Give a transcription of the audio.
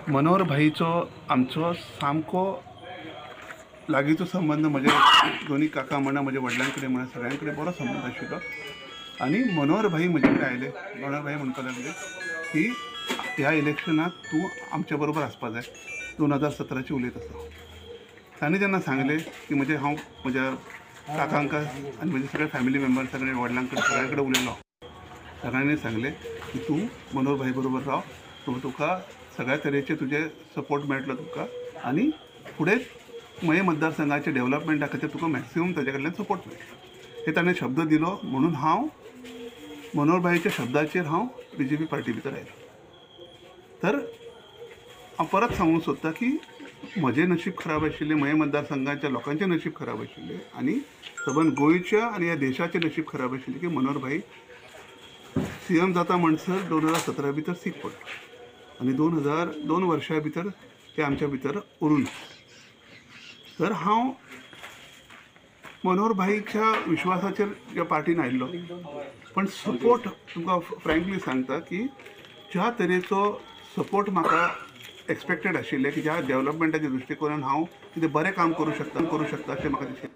मनोहर भाईचो आमचो सामको लागींचो संबंद, म्हजे दोनी काका म्हणा, म्हज्या वडिलां कडेन म्हणा, सगळ्यां कडेन बरो संबंद आशिल्लो. आनी मनोहर भाई म्हजे कडेन आयले. मनोहर भाई म्हणपाक लागले की ह्या इलेक्शनाक तूं आमच्या बरोबर आसपा जाय. 2017ची उलयत आसा. तांणी जेन्ना सांगलें की म्हजे हांव म्हज्या काकांक आनी म्हजे सगळे फॅमिली मेंबर, सगळे वडिलां कडेन सगळ्यां कडेन उलयलो. सगळ्यांनी सांगलें की तूं मनोहर भाई बरोबर राव, तूं तुका सगळ्या तरेचे तुजे सपोर्ट मेळटलो तुका आनी फुडें मये मतदारसंघाचे डेव्हलपमेंटा खातीर तुका मॅक्सिमम ताजे कडल्यान सपोर्ट मेळटलो. हे ताणें शब्द दिलो म्हणून हांव मनोहर भाईच्या शब्दाचेर हांव बीजेपी पार्टी भितर आयलो. तर हांव परत सांगूंक सोदता की म्हजें नशीब खराब आशिल्लें, मये मतदारसंघाच्या लोकांचें नशीब खराब आशिल्लें आनी सबंद गोंयच्या आनी ह्या देशाचें नशीब खराब आशिल्लें की मनोहर भाई सीएम जाता म्हणसर 2017 भितर सीक पडलो आनी 2002 वर्सां भितर ते आमच्या भितर उरून. तर हांव मनोहर भाईच्या विश्वासाचेर ह्या पार्टीन आयिल्लो, पण सपोर्ट तुमकां फ्रेंकली सांगता की ज्या तरेचो सपोर्ट म्हाका एक्सपेक्टेड आशिल्लें की ज्या डेव्हलपमेंटाच्या दृश्टिकोनान हांव कितें बरें काम करूं शकता अशें म्हाका दिसलें.